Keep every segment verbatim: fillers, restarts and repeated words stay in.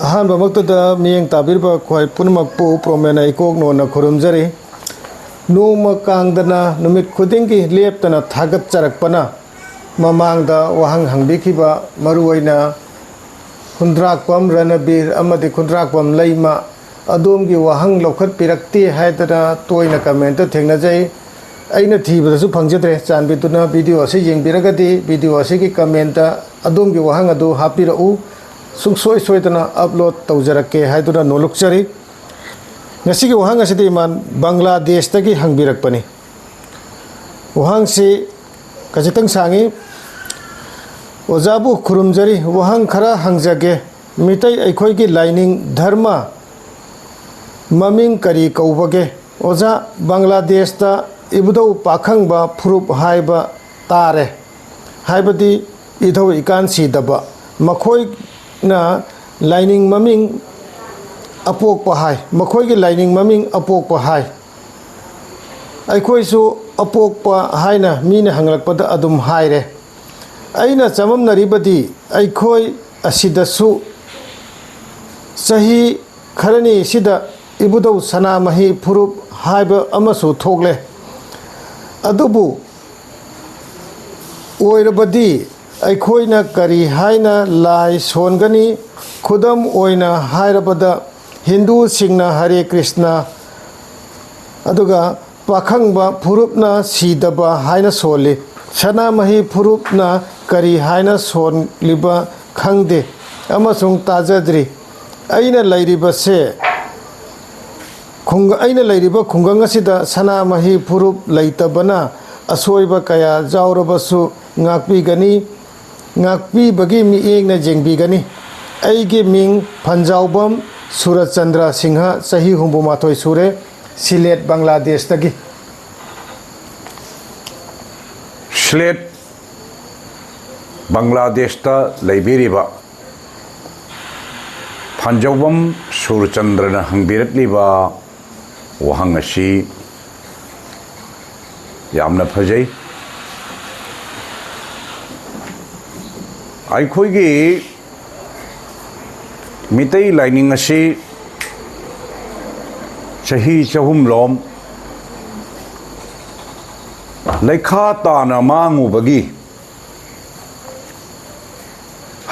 ꯑꯍꯥꯟꯕꯃꯛꯇꯗ ꯃꯤꯠꯌꯦꯡ ꯇꯥꯕꯤꯔꯤꯕ ꯈ꯭ꯋꯥꯏ ꯄꯨꯝꯅꯃꯛꯄꯨ ꯄ꯭ꯔꯣꯃꯦꯟ ꯑꯩꯀꯣꯛ ꯅꯣꯟꯅ ꯈꯨꯔꯨꯝꯖꯔꯤ꯫ ꯅꯣꯡꯃ ꯀꯥꯡꯗꯅ ꯅꯨꯃꯤꯠ ꯈꯨꯗꯤꯡꯒꯤ ꯂꯦꯞꯇꯅ ꯊꯥꯒꯠꯆꯔꯛꯄꯅ ꯃꯃꯥꯡꯗ ꯋꯥꯍꯪ ꯍꯪꯕꯤꯈꯤꯕ, ꯃꯔꯨꯑꯣꯏꯅ ꯈꯨꯟꯗ꯭ꯔꯥꯛꯄꯝ ꯔꯅꯕꯤꯔ ꯑꯃꯗꯤ ꯈꯨꯟꯗ꯭ꯔꯥꯛꯄꯝ ꯂꯩꯃ, ꯑꯗꯣꯝꯒꯤ ꯋꯥꯍꯪ ꯂꯧꯈꯠꯄꯤꯔꯛꯇꯦ ꯍꯥꯏꯗꯅ ꯇꯣꯏꯅ ꯀꯃꯦꯟꯇ ꯊꯦꯡꯅꯖꯩ꯫ ꯑꯩꯅ ꯊꯤꯕꯗꯁꯨ ꯐꯪꯖꯗ꯭ꯔꯦ꯫ ꯆꯥꯟꯕꯤꯗꯨꯅ ꯚꯤꯗꯤꯑꯣ ꯑꯁꯤ ꯌꯦꯡꯕꯤꯔꯒꯗꯤ ꯚꯤꯗꯤꯑꯣ ꯑꯁꯤꯒꯤ ꯀꯃꯦꯟꯇ ꯑꯗꯣꯝꯒꯤ ꯋꯥꯍꯪ ꯑꯗꯨ ꯍꯥꯞꯄꯤꯔꯛꯎ꯫ ꯁꯨꯡꯁꯣꯏ ꯁꯣꯏꯗꯅ ꯑꯞꯂꯣꯗ ꯇꯧꯖꯔꯛꯀꯦ ꯍꯥꯏꯗꯨꯅ ꯅꯣꯂꯨꯛꯆꯔꯤ꯫ ꯉꯁꯤꯒꯤ ꯋꯥꯍꯪ ꯑꯁꯤꯗꯤ ꯏꯃꯥꯟ ꯕꯪꯒ꯭ꯂꯥꯗꯦꯁꯇꯒꯤ ꯍꯪꯕꯤꯔꯛꯄꯅꯤ꯫ ꯋꯥꯍꯪꯁꯤ ꯈꯖꯤꯛꯇꯪ ꯁꯥꯡꯉꯤ꯫ ꯑꯣꯖꯥꯕꯨ ꯈꯨꯔꯨꯝꯖꯔꯤ, ꯋꯥꯍꯪ ꯈꯔ ꯍꯪꯖꯒꯦ꯫ ꯃꯤꯇꯩ ꯑꯩꯈꯣꯏꯒꯤ ꯂꯥꯏꯅꯤꯡ ꯙꯔꯃ ꯃꯃꯤꯡ ꯀꯔꯤ ꯀꯧꯕꯒꯦ? ꯑꯣꯖꯥ, ꯕꯪꯒ꯭ꯂꯥꯗꯦꯁꯇ ꯏꯕꯨꯙꯧ ꯄꯥꯈꯪꯕ ꯐꯨꯔꯨꯞ ꯍꯥꯏꯕ ꯇꯥꯔꯦ, ꯍꯥꯏꯕꯗꯤ ꯏꯙꯧ ꯏꯀꯥꯟ ꯁꯤꯗꯕ꯫ ꯃꯈꯣꯏꯅ ꯂꯥꯏꯅꯤꯡ ꯃꯃꯤꯡ ꯑꯄꯣꯛꯄ ꯍꯥꯏ, ꯃꯈꯣꯏꯒꯤ ꯂꯥꯏꯅꯤꯡ ꯃꯃꯤꯡ ꯑꯄꯣꯛꯄ ꯍꯥꯏ꯫ ꯑꯩꯈꯣꯏꯁꯨ ꯑꯄꯣꯛꯄ ꯍꯥꯏꯅ ꯃꯤꯅ ꯍꯪꯂꯛꯄꯗ ꯑꯗꯨꯝ ꯍꯥꯏꯔꯦ꯫ ꯑꯩꯅ ꯆꯃꯝꯅꯔꯤꯕꯗꯤ ꯑꯩꯈꯣꯏ ꯑꯁꯤꯗꯁꯨ ꯆꯍꯤ ꯈꯔꯅꯤꯁꯤꯗ ꯏꯕꯨꯙꯧ ꯁꯅꯥꯃꯍꯤ ꯐꯨꯔꯨꯞ ꯍꯥꯏꯕ ꯑꯃꯁꯨ ꯊꯣꯛꯂꯦ꯫ ꯑꯗꯨꯕꯨ ꯑꯣꯏꯔꯕꯗꯤ ꯑꯩꯈꯣꯏꯅ ꯀꯔꯤ ꯍꯥꯏꯅ ꯂꯥꯏ ꯁꯣꯟꯒꯅꯤ? ꯈꯨꯗꯝ ꯑꯣꯏꯅ ꯍꯥꯏꯔꯕꯗ, ꯍꯤꯟꯗꯨꯁꯤꯡꯅ ꯍꯔꯦ ꯀ꯭ꯔꯤꯁꯅ, ꯑꯗꯨꯒ ꯄꯥꯈꯪꯕ ꯐꯨꯔꯨꯞꯅ ꯁꯤꯗꯕ ꯍꯥꯏꯅ ꯁꯣꯜꯂꯤ꯫ ꯁꯅꯥꯃꯍꯤ ꯐꯨꯔꯨꯞꯅ ꯀꯔꯤ ꯍꯥꯏꯅ ꯁꯣꯜꯂꯤꯕ ꯈꯪꯗꯦ ꯑꯃꯁꯨꯡ ꯇꯥꯖꯗ꯭ꯔꯤ꯫ ꯑꯩꯅ ꯂꯩꯔꯤꯕꯁꯦ ꯈꯨꯡꯒ-, ꯑꯩꯅ ꯂꯩꯔꯤꯕ ꯈꯨꯡꯒꯪ ꯑꯁꯤꯗ ꯁꯅꯥꯃꯍꯤ ꯐꯨꯔꯨꯞ ꯂꯩꯇꯕꯅ ꯑꯁꯣꯏꯕ ꯀꯌꯥ ꯌꯥꯎꯔꯕꯁꯨ ꯉꯥꯛꯄꯤꯒꯅꯤ, ꯉꯥꯛꯄꯤꯕꯒꯤ ꯃꯤꯠꯌꯦꯡꯅ ꯌꯦꯡꯕꯤꯒꯅꯤ꯫ ꯑꯩꯒꯤ ꯃꯤꯡ ꯐꯟꯖꯥꯎꯕꯝ ꯁꯨꯔꯆꯟꯗ꯭ꯔ ꯁꯤꯡꯍ, ꯆꯍꯤ ꯍꯨꯝꯐꯨ ꯃꯥꯊꯣꯏ ꯁꯨꯔꯦ, ꯁꯤꯂꯦꯠ, ꯕꯪꯒ꯭ꯂꯥꯗꯦꯁꯇꯒꯤ꯫ ꯁꯤꯂꯦꯠ, ꯕꯪꯒ꯭ꯂꯥꯗꯦꯁꯇ ꯂꯩꯕꯤꯔꯤꯕ ꯐꯟꯖꯧꯕꯝ ꯁꯨꯔꯆꯟꯗ꯭ꯔꯅ ꯍꯪꯕꯤꯔꯛꯂꯤꯕ ꯋꯥꯍꯪ ꯑꯁꯤ ꯌꯥꯝꯅ ꯐꯖꯩ꯫ ꯑꯩꯈꯣꯏꯒꯤ ꯃꯤꯇꯩ ꯂꯥꯏꯅꯤꯡ ꯑꯁꯤ ꯆꯍꯤ ꯆꯍꯨꯝꯂꯣꯝ ꯂꯩꯈꯥ ꯇꯥꯅ ꯃꯥꯡꯉꯨꯕꯒꯤ,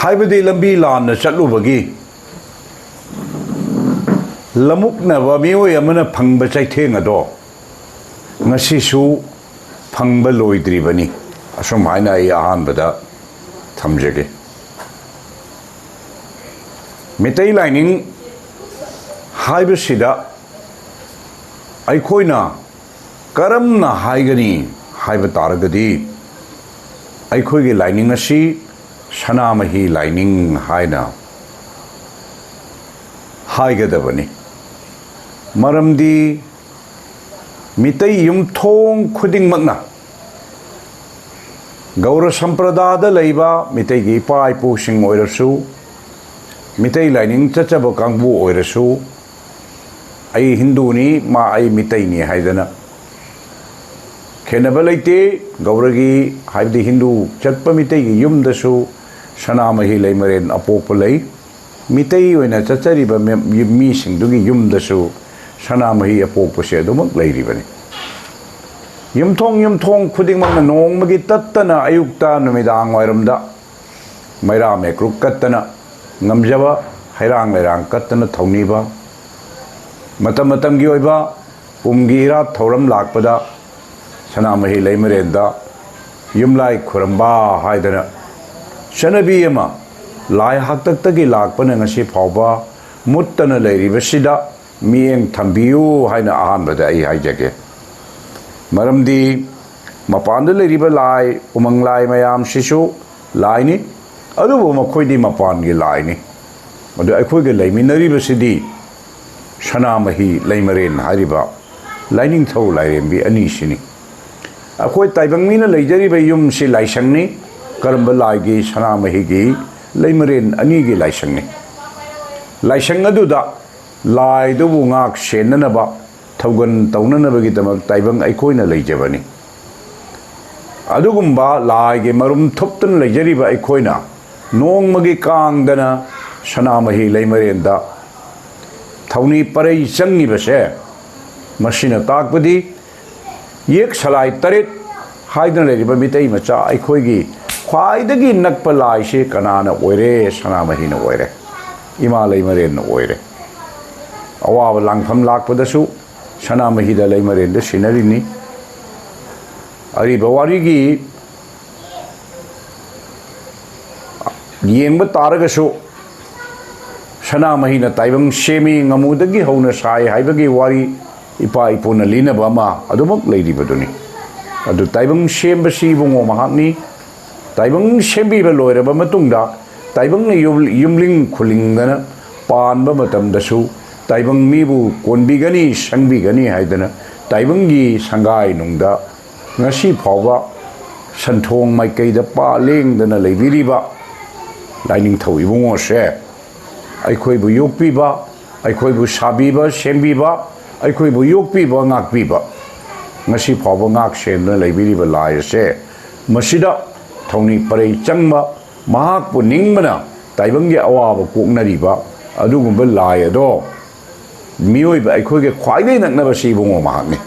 ꯍꯥꯏꯕꯗꯤ ꯂꯝꯕꯤ ꯂꯥꯟꯅ ꯆꯠꯂꯨꯕꯒꯤ ꯂꯃꯨꯛꯅꯕ ꯃꯤꯑꯣꯏ ꯑꯃꯅ ꯐꯪꯕ ꯆꯩꯊꯦꯡ ꯑꯗꯣ ꯉꯁꯤꯁꯨ ꯐꯪꯕ ꯂꯣꯏꯗ꯭ꯔꯤꯕꯅꯤ꯫ ꯑꯁꯨꯝ ꯍꯥꯏꯅ ꯑꯩ ꯑꯍꯥꯟꯕꯗ ꯊꯝꯖꯒꯦ꯫ ꯃꯤꯇꯩ ꯂꯥꯏꯅꯤꯡ ꯍꯥꯏꯕꯁꯤꯗ ꯑꯩꯈꯣꯏꯅ ꯀꯔꯝꯅ ꯍꯥꯏꯒꯅꯤ ꯍꯥꯏꯕ ꯇꯥꯔꯒꯗꯤ, ꯑꯩꯈꯣꯏꯒꯤ ꯂꯥꯏꯅꯤꯡ ꯑꯁꯤ ꯁꯅꯥꯃꯍꯤ ꯂꯥꯏꯅꯤꯡ ꯍꯥꯏꯅ ꯍꯥꯏꯒꯗꯕꯅꯤ꯫ ꯃꯔꯝꯗꯤ ꯃꯤꯇꯩ ꯌꯨꯝꯊꯣꯡ ꯈꯨꯗꯤꯡꯃꯛꯅ, ꯒꯧꯔ ꯁꯝꯄ꯭ꯔꯗꯥꯗ ꯂꯩꯕ ꯃꯤꯇꯩꯒꯤ ꯏꯄꯥ ꯏꯄꯨꯁꯤꯡ ꯑꯣꯏꯔꯁꯨ, ꯃꯤꯇꯩ ꯂꯥꯏꯅꯤꯡ ꯆꯠꯆꯕ ꯀꯥꯡꯕꯨ ꯑꯣꯏꯔꯁꯨ, "ꯑꯩ ꯍꯤꯟꯗꯨꯅꯤ, ꯃꯥ ꯑꯩ ꯃꯤꯇꯩꯅꯤ" ꯍꯥꯏꯗꯅ ꯈꯦꯠꯅꯕ ꯂꯩꯇꯦ꯫ ꯒꯧꯔꯒꯤ, ꯍꯥꯏꯕꯗꯤ ꯍꯤꯟꯗꯨ ꯆꯠꯄ ꯃꯤꯇꯩꯒꯤ ꯌꯨꯝꯗꯁꯨ ꯁꯅꯥꯃꯍꯤ ꯂꯩꯃꯔꯦꯟ ꯑꯄꯣꯛꯄ ꯂꯩ꯫ ꯃꯤꯇꯩ ꯑꯣꯏꯅ ꯆꯠꯆꯔꯤꯕ ꯃꯤ-, ꯃꯤꯁꯤꯡꯗꯨꯒꯤ ꯌꯨꯝꯗꯁꯨ ꯁꯅꯥꯃꯍꯤ ꯑꯄꯣꯛꯄꯁꯦ ꯑꯗꯨꯃꯛ ꯂꯩꯔꯤꯕꯅꯤ꯫ ꯌꯨꯝꯊꯣꯡ ꯌꯨꯝꯊꯣꯡ ꯈꯨꯗꯤꯡꯃꯛꯅ ꯅꯣꯡꯃꯒꯤ ꯇꯠꯇꯅ ꯑꯌꯨꯛꯇ ꯅꯨꯃꯤꯗꯥꯡ ꯋꯥꯏꯔꯝꯗ ꯃꯩꯔꯥ ꯃꯩꯀ꯭ꯔꯨꯛ ꯀꯠꯇꯅ ꯉꯝꯖꯕ ꯍꯩꯔꯥꯡ ꯂꯩꯔꯥꯡ ꯀꯠꯇꯅ ꯊꯧꯅꯤꯕ, ꯃꯇꯝ ꯃꯇꯝꯒꯤ ꯑꯣꯏꯕ ꯀꯨꯝꯒꯤ ꯏꯔꯥꯠ ꯊꯧꯔꯝ ꯂꯥꯛꯄꯗ ꯁꯅꯥꯃꯍꯤ ꯂꯩꯃꯔꯦꯟꯗ ꯌꯨꯝꯂꯥꯏ ꯈꯨꯔꯝꯕ ꯍꯥꯏꯗꯅ ꯆꯠꯅꯕꯤ ꯑꯃ ꯂꯥꯏ ꯍꯥꯛꯇꯛꯇꯒꯤ ꯂꯥꯛꯄꯅ ꯉꯁꯤ ꯐꯥꯎꯕ ꯃꯨꯠꯇꯅ ꯂꯩꯔꯤꯕꯁꯤꯗ ꯃꯤꯠꯌꯦꯡ ꯊꯝꯕꯤꯌꯨ ꯍꯥꯏꯅ ꯑꯍꯥꯟꯕꯗ ꯑꯩ ꯍꯥꯏꯖꯒꯦ꯫ ꯃꯔꯝꯗꯤ ꯃꯄꯥꯟꯗ ꯂꯩꯔꯤꯕ ꯂꯥꯏ, ꯎꯃꯪ ꯂꯥꯏ ꯃꯌꯥꯝꯁꯤꯁꯨ ꯂꯥꯏꯅꯤ, ꯑꯗꯨꯕꯨ ꯃꯈꯣꯏꯗꯤ ꯃꯄꯥꯟꯒꯤ ꯂꯥꯏꯅꯤ꯫ ꯑꯗꯨ ꯑꯩꯈꯣꯏꯒ ꯂꯩꯃꯤꯟꯅꯔꯤꯕꯁꯤꯗꯤ ꯁꯅꯥꯃꯍꯤ ꯂꯩꯃꯔꯦꯟ ꯍꯥꯏꯔꯤꯕ ꯂꯥꯏꯅꯤꯡꯊꯧ ꯂꯥꯏꯔꯦꯝꯕꯤ ꯑꯅꯤꯁꯤꯅꯤ꯫ ꯑꯩꯈꯣꯏ ꯇꯥꯏꯕꯪ ꯃꯤꯅ ꯂꯩꯖꯔꯤꯕ ꯌꯨꯝꯁꯤ ꯂꯥꯏꯁꯪꯅꯤ꯫ ꯀꯔꯝꯕ ꯂꯥꯏꯒꯤ? ꯁꯅꯥꯃꯍꯤꯒꯤ ꯂꯩꯃꯔꯦꯟ ꯑꯅꯤꯒꯤ ꯂꯥꯏꯁꯪꯅꯤ꯫ ꯂꯥꯏꯁꯪ ꯑꯗꯨꯗ ꯂꯥꯏꯗꯨꯕꯨ ꯉꯥꯛ ꯁꯦꯟꯅꯅꯕ, ꯊꯧꯒꯟ ꯇꯧꯅꯅꯕꯒꯤꯗꯃꯛ ꯇꯥꯏꯕꯪ ꯑꯩꯈꯣꯏꯅ ꯂꯩꯖꯕꯅꯤ꯫ ꯑꯗꯨꯒꯨꯝꯕ ꯂꯥꯏꯒꯤ ꯃꯔꯨꯝ ꯊꯨꯞꯇꯨꯅ ꯂꯩꯖꯔꯤꯕ ꯑꯩꯈꯣꯏꯅ ꯅꯣꯡꯃꯒꯤ ꯀꯥꯡꯗꯅ ꯁꯅꯥꯃꯍꯤ ꯂꯩꯃꯔꯦꯟꯗ ꯊꯧꯅꯤ ꯄꯔꯩ ꯆꯪꯉꯤꯕꯁꯦ, ꯃꯁꯤꯅ ꯇꯥꯛꯄꯗꯤ ꯌꯦꯛ ꯁꯂꯥꯏ ꯇꯔꯦꯠ ꯍꯥꯏꯗꯨꯅ ꯂꯩꯔꯤꯕ ꯃꯤꯇꯩ ꯃꯆꯥ ꯑꯩꯈꯣꯏꯒꯤ ꯈ꯭ꯋꯥꯏꯗꯒꯤ ꯅꯛꯄ ꯂꯥꯏꯁꯦ ꯀꯅꯥꯅ ꯑꯣꯏꯔꯦ? ꯁꯅꯥꯃꯍꯤꯅ ꯑꯣꯏꯔꯦ, ꯏꯃꯥ ꯂꯩꯃꯔꯦꯟꯅ ꯑꯣꯏꯔꯦ꯫ ꯑꯋꯥꯕ ꯂꯥꯡꯐꯝ ꯂꯥꯛꯄꯗꯁꯨ ꯁꯅꯥꯃꯍꯤꯗ ꯂꯩꯃꯔꯦꯟꯗ ꯁꯤꯟꯅꯔꯤꯅꯤ꯫ ꯑꯔꯤꯕ ꯋꯥꯔꯤꯒꯤ ꯌꯦꯡꯕ ꯇꯥꯔꯒꯁꯨ, ꯁꯅꯥꯃꯍꯤꯅ ꯇꯥꯏꯕꯪ ꯁꯦꯝꯃꯤ, ꯉꯥꯃꯨꯗꯒꯤ ꯍꯧꯅ ꯁꯥꯏ ꯍꯥꯏꯕꯒꯤ ꯋꯥꯔꯤ ꯏꯄꯥ ꯏꯄꯨꯅ ꯂꯤꯅꯕ ꯑꯃ ꯑꯗꯨꯃꯛ ꯂꯩꯔꯤꯕꯗꯨꯅꯤ꯫ ꯑꯗꯨ ꯇꯥꯏꯕꯪ ꯁꯦꯝꯕꯁꯤ ꯏꯕꯨꯡꯉꯣ ꯃꯍꯥꯛꯅꯤ꯫ ꯇꯥꯏꯕꯪ ꯁꯦꯝꯕꯤꯕ ꯂꯣꯏꯔꯕ ꯃꯇꯨꯡꯗ, ꯇꯥꯏꯕꯪꯅ ꯌꯨꯝ-, ꯌꯨꯝꯂꯤꯡ ꯈꯨꯂꯤꯡꯗꯅ ꯄꯥꯟꯕ ꯃꯇꯝꯗꯁꯨ, ꯇꯥꯏꯕꯪ ꯃꯤꯕꯨ ꯀꯣꯟꯕꯤꯒꯅꯤ, ꯁꯪꯕꯤꯒꯅꯤ ꯍꯥꯏꯗꯅ ꯇꯥꯏꯕꯪꯒꯤ ꯁꯪꯒꯥꯏ ꯅꯨꯡꯗ ꯉꯁꯤ ꯐꯥꯎꯕ ꯁꯟꯊꯣꯡ ꯃꯥꯏꯀꯩꯗ ꯄꯥ ꯂꯦꯡꯗꯅ ꯂꯩꯕꯤꯔꯤꯕ ꯂꯥꯏꯅꯤꯡꯊꯧ ꯏꯕꯨꯡꯉꯣꯁꯦ, ꯑꯩꯈꯣꯏꯕꯨ ꯌꯣꯛꯄꯤꯕ, ꯑꯩꯈꯣꯏꯕꯨ ꯁꯥꯕꯤꯕ, ꯁꯦꯝꯕꯤꯕ, ꯑꯩꯈꯣꯏꯕꯨ ꯌꯣꯛꯄꯤꯕ, ꯉꯥꯛꯄꯤꯕ, ꯉꯁꯤ ꯐꯥꯎꯕ ꯉꯥꯛ ꯁꯦꯟꯗꯨꯅ ꯂꯩꯕꯤꯔꯤꯕ ꯂꯥꯏ ꯑꯁꯦ, ꯃꯁꯤꯗ ꯊꯧꯅꯤ ꯄꯔꯩ ꯆꯪꯕ, ꯃꯍꯥꯛꯄꯨ ꯅꯤꯡꯕꯅ ꯇꯥꯏꯕꯪꯒꯤ ꯑꯋꯥꯕ ꯀꯣꯛꯅꯔꯤꯕ ꯑꯗꯨꯒꯨꯝꯕ ꯂꯥꯏ ꯑꯗꯣ, ꯃꯤꯑꯣꯏꯕ ꯑꯩꯈꯣꯏꯒ ꯈ꯭ꯋꯥꯏꯗꯒꯤ ꯅꯛꯅꯕꯁꯤ ꯏꯕꯨꯡꯉꯣ ꯃꯍꯥꯛꯅꯤ꯫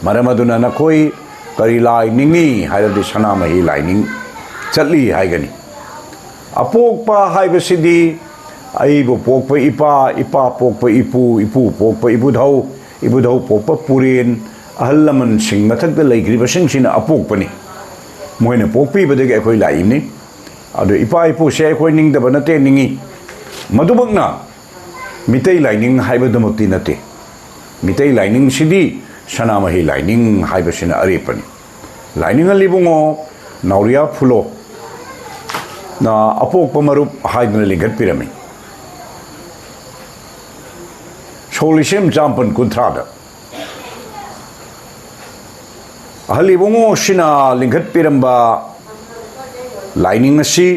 ꯃꯔꯝ ꯑꯗꯨꯅ ꯅꯈꯣꯏ ꯀꯔꯤ ꯂꯥꯏ ꯅꯤꯡꯉꯤ ꯍꯥꯏꯔꯕꯗꯤ ꯁꯅꯥꯃꯍꯤ ꯂꯥꯏꯅꯤꯡ ꯆꯠꯂꯤ ꯍꯥꯏꯒꯅꯤ꯫ ꯑꯄꯣꯛꯄ ꯍꯥꯏꯕꯁꯤꯗꯤ ꯑꯩꯕꯨ ꯄꯣꯛꯄ ꯏꯄꯥ, ꯏꯄꯥ ꯄꯣꯛꯄ ꯏꯄꯨ, ꯏꯄꯨ ꯄꯣꯛꯄ ꯏꯕꯨꯙꯧ, ꯏꯕꯨꯙꯧ ꯄꯣꯛꯄ ꯄꯨꯔꯦꯟ, ꯑꯍꯜ ꯂꯃꯟꯁꯤꯡ ꯃꯊꯛꯇ ꯂꯩꯈ꯭ꯔꯤꯕꯁꯤꯡꯁꯤꯅ ꯑꯄꯣꯛꯄꯅꯤ꯫ ꯃꯣꯏꯅ ꯄꯣꯛꯄꯤꯕꯗꯒꯤ ꯑꯩꯈꯣꯏ ꯂꯥꯛꯏꯕꯅꯤ꯫ ꯑꯗꯨ ꯏꯄꯥ ꯏꯄꯨꯁꯦ ꯑꯩꯈꯣꯏ ꯅꯤꯡꯗꯕ ꯅꯠꯇꯦ, ꯅꯤꯡꯉꯤ꯫ ꯃꯗꯨꯃꯛꯅ ꯃꯤꯇꯩ ꯂꯥꯏꯅꯤꯡ ꯍꯥꯏꯕꯗꯨꯃꯛꯇꯤ ꯅꯠꯇꯦ꯫ ꯃꯤꯇꯩ ꯂꯥꯏꯅꯤꯡꯁꯤꯗꯤ ꯁꯅꯥꯃꯍꯤ ꯂꯥꯏꯅꯤꯡ ꯍꯥꯏꯕꯁꯤꯅ ꯑꯔꯦꯞꯄꯅꯤ꯫ ꯂꯥꯏꯅꯤꯡ ꯑꯂꯤꯕꯨꯡꯉꯣ ꯅꯥꯎꯔꯤꯌꯥ ꯐꯨꯂꯣ ꯅ ꯑꯄꯣꯛꯄ ꯃꯔꯨꯞ ꯍꯥꯏꯗꯨꯅ ꯂꯤꯡꯈꯠꯄꯤꯔꯝꯃꯤ꯫ ꯁꯣꯛ ꯂꯤꯁꯤꯡ ꯆꯥꯃꯥꯄꯟ ꯀꯨꯟꯊ꯭ꯔꯥꯗ ꯑꯍꯜ ꯏꯕꯨꯡꯉꯣꯁꯤꯅ ꯂꯤꯡꯈꯠꯄꯤꯔꯝꯕ ꯂꯥꯏꯅꯤꯡ ꯑꯁꯤ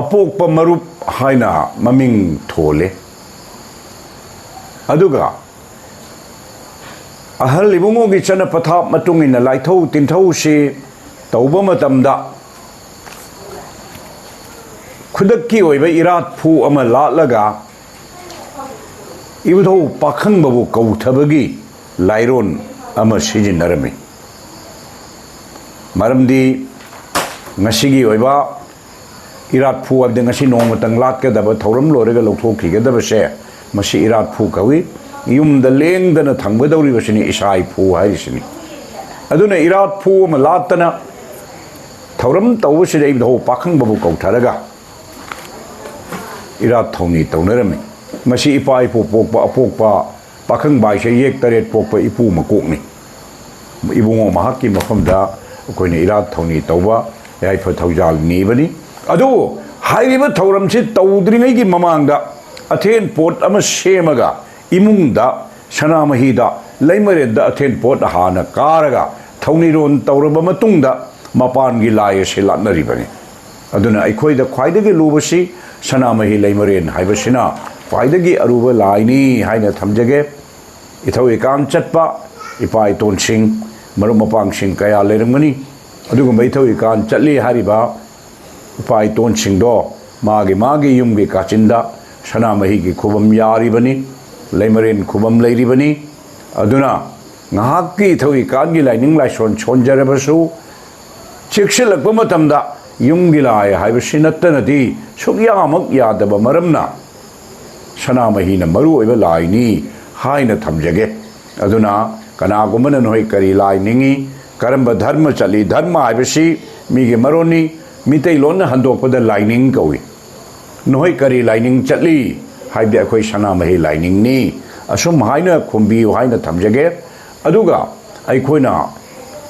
ꯑꯄꯣꯛꯄ ꯃꯔꯨꯞ ꯍꯥꯏꯅ ꯃꯃꯤꯡ ꯊꯣꯜꯂꯦ꯫ ꯑꯗꯨꯒ ꯑꯍꯜ ꯏꯕꯨꯡꯉꯣꯒꯤ ꯆꯠꯅ ꯄꯊꯥꯞ ꯃꯇꯨꯡ ꯏꯟꯅ ꯂꯥꯏꯊꯧ ꯇꯤꯟꯊꯧꯁꯤ ꯇꯧꯕ ꯃꯇꯝꯗ, ꯈꯨꯗꯛꯀꯤ ꯑꯣꯏꯕ ꯏꯔꯥꯠꯐꯨ ꯑꯃ ꯂꯥꯠꯂꯒ ꯏꯕꯨꯙꯧ ꯄꯥꯈꯪꯕꯕꯨ ꯀꯧꯊꯕꯒꯤ ꯂꯥꯏꯔꯣꯟ ꯑꯃ ꯁꯤꯖꯤꯟꯅꯔꯝꯃꯤ꯫ ꯃꯔꯝꯗꯤ ꯉꯁꯤꯒꯤ ꯑꯣꯏꯕ ꯏꯔꯥꯠꯐꯨ ꯍꯥꯏꯕꯗꯤ ꯉꯁꯤ ꯅꯣꯡꯃꯇꯪ ꯂꯥꯠꯀꯗꯕ, ꯊꯧꯔꯝ ꯂꯣꯏꯔꯒ ꯂꯧꯊꯣꯛꯈꯤꯒꯗꯕꯁꯦ, ꯃꯁꯤ ꯏꯔꯥꯠꯐꯨ ꯀꯧꯏ꯫ ꯌꯨꯝꯗ ꯂꯦꯡꯗꯅ ꯊꯝꯒꯗꯧꯔꯤꯕꯁꯤꯅꯤ ꯏꯁꯥ ꯏꯐꯨ ꯍꯥꯏꯔꯤꯁꯤꯅꯤ꯫ ꯑꯗꯨꯅ ꯏꯔꯥꯠꯐꯨ ꯑꯃ ꯂꯥꯠꯇꯅ ꯊꯧꯔꯝ ꯇꯧꯕꯁꯤꯗ ꯏꯕꯨꯙꯧ ꯄꯥꯈꯪꯕꯕꯨ ꯀꯧꯊꯔꯒ ꯏꯔꯥꯠ ꯊꯧꯅꯤ ꯇꯧꯅꯔꯝꯃꯤ꯫ ꯃꯁꯤ ꯏꯄꯥ ꯏꯄꯨ ꯄꯣꯛꯄ ꯑꯄꯣꯛꯄ ꯄꯥꯈꯪꯕ ꯍꯥꯏꯁꯦ ꯌꯦꯛ ꯇꯔꯦꯠ ꯄꯣꯛꯄ ꯏꯄꯨ ꯃꯀꯣꯛꯅꯤ꯫ ꯏꯕꯨꯡꯉꯣ ꯃꯍꯥꯛꯀꯤ ꯃꯐꯝꯗ ꯑꯩꯈꯣꯏꯅ ꯏꯔꯥꯠ ꯊꯧꯅꯤ ꯇꯧꯕ, ꯌꯥꯏꯐ ꯊꯧꯖꯥꯜ ꯅꯤꯕꯅꯤ꯫ ꯑꯗꯨꯕꯨ ꯍꯥꯏꯔꯤꯕ ꯊꯧꯔꯝꯁꯤ ꯇꯧꯗ꯭ꯔꯤꯉꯩꯒꯤ ꯃꯃꯥꯡꯗ ꯑꯊꯦꯟ ꯄꯣꯠ ꯑꯃ ꯁꯦꯝꯃꯒ ꯏꯃꯨꯡꯗ ꯁꯅꯥꯃꯍꯤꯗ ꯂꯩꯃꯔꯦꯟꯗ ꯑꯊꯦꯟ ꯄꯣꯠ ꯍꯥꯟꯅ ꯀꯥꯔꯒ ꯊꯧꯅꯤꯔꯣꯟ ꯇꯧꯔꯕ ꯃꯇꯨꯡꯗ ꯃꯄꯥꯟꯒꯤ ꯂꯥꯏ ꯑꯁꯤ ꯂꯥꯠꯅꯔꯤꯕꯅꯤ꯫ ꯑꯗꯨꯅ ꯑꯩꯈꯣꯏꯗ ꯈ꯭ꯋꯥꯏꯗꯒꯤ ꯂꯨꯕꯁꯤ ꯁꯅꯥꯃꯍꯤ ꯂꯩꯃꯔꯦꯟ ꯍꯥꯏꯕꯁꯤꯅ ꯈ꯭ꯋꯥꯏꯗꯒꯤ ꯑꯔꯨꯕ ꯂꯥꯏꯅꯤ ꯍꯥꯏꯅ ꯊꯝꯖꯒꯦ꯫ ꯏꯊꯧ ꯏꯀꯥꯟ ꯆꯠꯄ ꯏꯄꯥ ꯏꯇꯣꯟꯁꯤꯡ, ꯃꯔꯨꯞ ꯃꯄꯥꯡꯁꯤꯡ ꯀꯌꯥ ꯂꯩꯔꯝꯒꯅꯤ꯫ ꯑꯗꯨꯒꯨꯝꯕ ꯏꯊꯧ ꯏꯀꯥꯟ ꯆꯠꯂꯤ ꯍꯥꯏꯔꯤꯕ ꯏꯄꯥ ꯏꯇꯣꯟꯁꯤꯡꯗꯣ ꯃꯥꯒꯤ ꯃꯥꯒꯤ ꯌꯨꯝꯒꯤ ꯀꯥꯆꯤꯟꯗ ꯁꯅꯥꯃꯍꯤꯒꯤ ꯈꯨꯕꯝ ꯌꯥꯔꯤꯕꯅꯤ, ꯂꯩꯃꯔꯦꯟ ꯈꯨꯕꯝ ꯂꯩꯔꯤꯕꯅꯤ꯫ ꯑꯗꯨꯅ ꯉꯥꯏꯍꯥꯛꯀꯤ ꯏꯊꯧ ꯏꯀꯥꯟꯒꯤ ꯂꯥꯏꯅꯤꯡ ꯂꯥꯏꯁꯣꯟ ꯁꯣꯟꯖꯔꯕꯁꯨ, ꯆꯦꯛꯁꯤꯜꯂꯛꯄ ꯃꯇꯝꯗ ꯌꯨꯝꯒꯤ ꯂꯥꯏ ꯍꯥꯏꯕꯁꯤ ꯅꯠꯇꯅꯗꯤ ꯁꯨꯛꯌꯥꯃꯛ ꯌꯥꯗꯕ ꯃꯔꯝꯅ ꯁꯅꯥꯃꯍꯤꯅ ꯃꯔꯨ ꯑꯣꯏꯕ ꯂꯥꯏꯅꯤ ꯍꯥꯏꯅ ꯊꯝꯖꯒꯦ꯫ ꯑꯗꯨꯅ ꯀꯅꯥꯒꯨꯝꯕꯅ ꯅꯈꯣꯏ ꯀꯔꯤ ꯂꯥꯏ ꯅꯤꯡꯉꯤ, ꯀꯔꯝꯕ ꯙꯔꯃ ꯆꯠꯂꯤ, ꯙꯔꯃ ꯍꯥꯏꯕꯁꯤ ꯃꯤꯒꯤ ꯃꯔꯣꯟꯅꯤ, ꯃꯤꯇꯩꯂꯣꯟꯅ ꯍꯟꯗꯣꯛꯄꯗ ꯂꯥꯏꯅꯤꯡ ꯀꯧꯏ꯫ ꯅꯈꯣꯏ ꯀꯔꯤ ꯂꯥꯏꯅꯤꯡ ꯆꯠꯂꯤ ꯍꯥꯏꯕꯗꯤ ꯑꯩꯈꯣꯏ ꯁꯅꯥꯃꯍꯤ ꯂꯥꯏꯅꯤꯡꯅꯤ, ꯑꯁꯨꯝ ꯍꯥꯏꯅ ꯈꯨꯝꯕꯤꯌꯨ ꯍꯥꯏꯅ ꯊꯝꯖꯒꯦ꯫ ꯑꯗꯨꯒ ꯑꯩꯈꯣꯏꯅ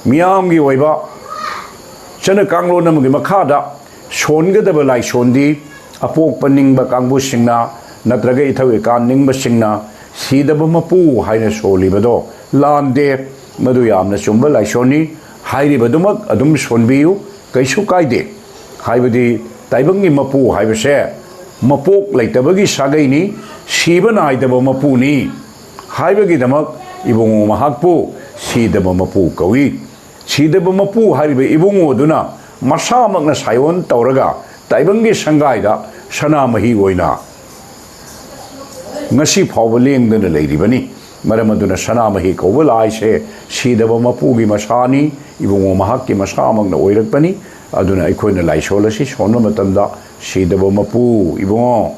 ꯃꯤꯌꯥꯝꯒꯤ ꯑꯣꯏꯕ ꯆꯠꯅ ꯀꯥꯡꯂꯣꯟ ꯑꯃꯒꯤ ꯃꯈꯥꯗ ꯁꯣꯟꯒꯗꯕ ꯂꯥꯏꯁꯣꯟꯗꯤ ꯑꯄꯣꯛꯄ ꯅꯤꯡꯕ ꯀꯥꯡꯕꯨꯁꯤꯡꯅ ꯅꯠꯇ꯭ꯔꯒ ꯏꯊꯧ ꯏꯀꯥꯟ ꯅꯤꯡꯕꯁꯤꯡꯅ ꯁꯤꯗꯕ ꯃꯄꯨ ꯍꯥꯏꯅ ꯁꯣꯜꯂꯤꯕꯗꯣ ꯂꯥꯟꯗꯦ꯫ ꯃꯗꯨ ꯌꯥꯝꯅ ꯆꯨꯝꯕ ꯂꯥꯏꯁꯣꯟꯅꯤ꯫ ꯍꯥꯏꯔꯤꯕꯗꯨꯃꯛ ꯑꯗꯨꯝ ꯁꯣꯟꯕꯤꯌꯨ, ꯀꯩꯁꯨ ꯀꯥꯏꯗꯦ꯫ ꯍꯥꯏꯕꯗꯤ ꯇꯥꯏꯕꯪꯒꯤ ꯃꯄꯨ ꯍꯥꯏꯕꯁꯦ ꯃꯄꯣꯛ ꯂꯩꯇꯕꯒꯤ ꯁꯥꯒꯩꯅꯤ, ꯁꯤꯕ ꯅꯥꯏꯗꯕ ꯃꯄꯨꯅꯤ꯫ ꯍꯥꯏꯕꯒꯤꯗꯃꯛ ꯏꯕꯨꯡꯉꯣ ꯃꯍꯥꯛꯄꯨ ꯁꯤꯗꯕ ꯃꯄꯨ ꯀꯧꯏ꯫ ꯁꯤꯗꯕ ꯃꯄꯨ ꯍꯥꯏꯔꯤꯕ ꯏꯕꯨꯡꯉꯣꯗꯨꯅ ꯃꯁꯥꯃꯛꯅ ꯁꯥꯏꯑꯣꯟ ꯇꯧꯔꯒ ꯇꯥꯏꯕꯪꯒꯤ ꯁꯪꯒꯥꯏꯗ ꯁꯅꯥꯃꯍꯤ ꯑꯣꯏꯅ ꯉꯁꯤ ꯐꯥꯎꯕ ꯂꯦꯡꯗꯅ ꯂꯩꯔꯤꯕꯅꯤ꯫ ꯃꯔꯝ ꯑꯗꯨꯅ ꯁꯅꯥꯃꯍꯤ ꯀꯧꯕ ꯂꯥꯏꯁꯦ ꯁꯤꯗꯕ ꯃꯄꯨꯒꯤ ꯃꯁꯥꯅꯤ, ꯏꯕꯨꯡꯉꯣ ꯃꯍꯥꯛꯀꯤ ꯃꯁꯥꯃꯛꯅ ꯑꯣꯏꯔꯛꯄꯅꯤ꯫ ꯑꯗꯨꯅ ꯑꯩꯈꯣꯏꯅ ꯂꯥꯏꯁꯣꯟ ꯑꯁꯤ ꯁꯣꯟꯕ ꯃꯇꯝꯗ ꯁꯤꯗꯕ ꯃꯄꯨ ꯏꯕꯨꯡꯉꯣ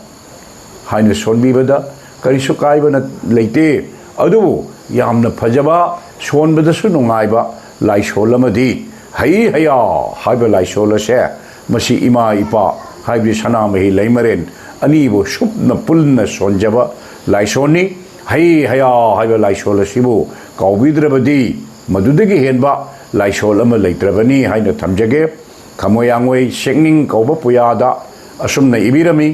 ꯍꯥꯏꯅ ꯁꯣꯟꯕꯤꯕꯗ ꯀꯔꯤꯁꯨ ꯀꯥꯏꯕ ꯅꯠ-, ꯂꯩꯇꯦ꯫ ꯑꯗꯨꯕꯨ ꯌꯥꯝꯅ ꯐꯖꯕ, ꯁꯣꯟꯕꯗꯁꯨ ꯅꯨꯡꯉꯥꯏꯕ ꯂꯥꯏꯁꯣꯟ ꯑꯃꯗꯤ ꯍꯩ ꯍꯌꯥ ꯍꯥꯏꯕ ꯂꯥꯏꯁꯣꯟ ꯑꯁꯦ, ꯃꯁꯤ ꯏꯃꯥ ꯏꯄꯥ ꯍꯥꯏꯕꯗꯤ ꯁꯅꯥꯃꯍꯤ ꯂꯩꯃꯔꯦꯟ ꯑꯅꯤꯕꯨ ꯁꯨꯞꯅ ꯄꯨꯟꯅ ꯁꯣꯟꯖꯕ ꯂꯥꯏꯁꯣꯟꯅꯤ꯫ ꯍꯩ ꯍꯌꯥ ꯍꯥꯏꯕ ꯂꯥꯏꯁꯣꯟ ꯑꯁꯤꯕꯨ ꯀꯥꯎꯕꯤꯗ꯭ꯔꯕꯗꯤ ꯃꯗꯨꯗꯒꯤ ꯍꯦꯟꯕ ꯂꯥꯏꯁꯣꯟ ꯑꯃ ꯂꯩꯇ꯭ꯔꯕꯅꯤ ꯍꯥꯏꯅ ꯊꯝꯖꯒꯦ꯫ ꯈꯃꯣꯏ ꯑꯥꯡꯉꯣꯏ ꯁꯦꯛꯅꯤꯡ ꯀꯧꯕ ꯄꯨꯌꯥꯗ ꯑꯁꯨꯝꯅ ꯏꯕꯤꯔꯝꯃꯤ,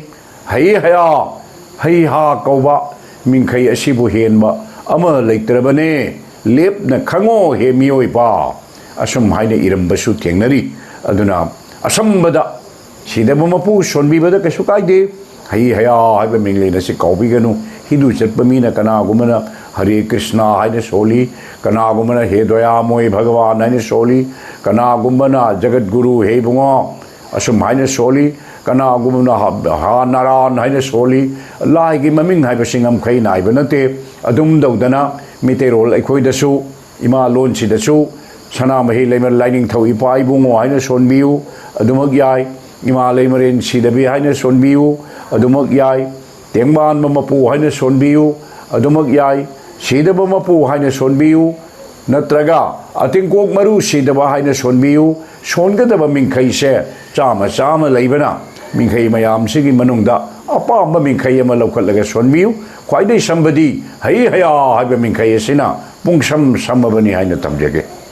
ꯍꯩ ꯍꯌꯥ, ꯍꯩ ꯍꯥ ꯀꯧꯕ ꯃꯤꯡꯈꯩ ꯑꯁꯤꯕꯨ ꯍꯦꯟꯕ ꯑꯃ ꯂꯩꯇ꯭ꯔꯕꯅꯦ, ꯂꯦꯞꯅ ꯈꯪꯉꯣ ꯍꯦ ꯃꯤꯑꯣꯏꯕ꯫ ꯑꯁꯨꯝ ꯍꯥꯏꯅ ꯏꯔꯝꯕꯁꯨ ꯊꯦꯡꯅꯔꯤ꯫ ꯑꯗꯨꯅ ꯑꯁꯝꯕꯗ ꯁꯤꯗꯕ ꯃꯄꯨ ꯁꯣꯟꯕꯤꯕꯗ ꯀꯩꯁꯨ ꯀꯥꯏꯗꯦ꯫ ꯍꯩ ꯍꯌꯥ ꯍꯥꯏꯕ ꯃꯤꯡꯂꯦꯟ ꯑꯁꯤ ꯀꯥꯎꯕꯤꯒꯅꯨ꯫ ꯍꯤꯟꯗꯨ ꯆꯠꯄ ꯃꯤꯅ ꯀꯅꯥꯒꯨꯝꯕꯅ ꯍꯔꯦ ꯀ꯭ꯔꯤꯁꯅ ꯍꯥꯏꯅ ꯁꯣꯜꯂꯤ, ꯀꯅꯥꯒꯨꯝꯕꯅ ꯍꯦ ꯗꯌꯥꯃꯣꯏ ꯚꯒꯋꯥꯟ ꯍꯥꯏꯅ ꯁꯣꯜꯂꯤ, ꯀꯅꯥꯒꯨꯝꯕꯅ ꯖꯒꯠ ꯒꯨꯔꯨ ꯍꯦ ꯏꯕꯨꯡꯉꯣ ꯑꯁꯨꯝ ꯍꯥꯏꯅ ꯁꯣꯜꯂꯤ, ꯀꯅꯥꯒꯨꯝꯕꯅ ꯍ-, ꯍꯥ ꯅꯥꯔꯥꯟ ꯍꯥꯏꯅ ꯁꯣꯜꯂꯤ꯫ ꯂꯥꯏꯒꯤ ꯃꯃꯤꯡ ꯍꯥꯏꯕꯁꯤ ꯉꯝꯈꯩ ꯅꯥꯏꯕ ꯅꯠꯇꯦ꯫ ꯑꯗꯨꯝ ꯇꯧꯗꯅ ꯃꯤꯇꯩꯔꯣꯜ ꯑꯩꯈꯣꯏꯗꯁꯨ, ꯏꯃꯥ ꯂꯣꯟꯁꯤꯗꯁꯨ ꯁꯅꯥꯃꯍꯤ ꯂꯩꯃ ꯂꯥꯏꯅꯤꯡꯊꯧ ꯏꯄꯥ ꯏꯕꯨꯡꯉꯣ ꯍꯥꯏꯅ ꯁꯣꯟꯕꯤꯌꯨ ꯑꯗꯨꯃꯛ ꯌꯥꯏ꯫ ꯏꯃꯥ ꯂꯩꯃꯔꯦꯟ ꯁꯤꯗꯕꯤ ꯍꯥꯏꯅ ꯁꯣꯟꯕꯤꯌꯨ ꯑꯗꯨꯃꯛ ꯌꯥꯏ꯫ ꯇꯦꯡꯕꯥꯟꯕ ꯃꯄꯨ ꯍꯥꯏꯅ ꯁꯣꯟꯕꯤꯌꯨ ꯑꯗꯨꯃꯛ ꯌꯥꯏ꯫ ꯁꯤꯗꯕ ꯃꯄꯨ ꯍꯥꯏꯅ ꯁꯣꯟꯕꯤꯌꯨ, ꯅꯠꯇ꯭ꯔꯒ ꯑꯇꯤꯡꯀꯣꯛ ꯃꯔꯨ ꯁꯤꯗꯕ ꯍꯥꯏꯅ ꯁꯣꯟꯕꯤꯌꯨ꯫ ꯁꯣꯟꯒꯗꯕ ꯃꯤꯡꯈꯩꯁꯦ ꯆꯥꯝꯃ ꯆꯥꯝꯃ ꯂꯩꯕꯅ ꯃꯤꯡꯈꯩ ꯃꯌꯥꯝꯁꯤꯒꯤ ꯃꯅꯨꯡꯗ ꯑꯄꯥꯝꯕ ꯃꯤꯡꯈꯩ ꯑꯃ ꯂꯧꯈꯠꯂꯒ ꯁꯣꯟꯕꯤꯌꯨ꯫ ꯈ꯭ꯋꯥꯏꯗꯒꯤ ꯁꯝꯕꯗꯤ ꯍꯩ ꯍꯌꯥ ꯍꯥꯏꯕ ꯃꯤꯡꯈꯩ ꯑꯁꯤꯅ ꯄꯨꯡꯁꯝ ꯁꯝꯃꯕꯅꯤ ꯍꯥꯏꯅ ꯊꯝꯖꯒꯦ꯫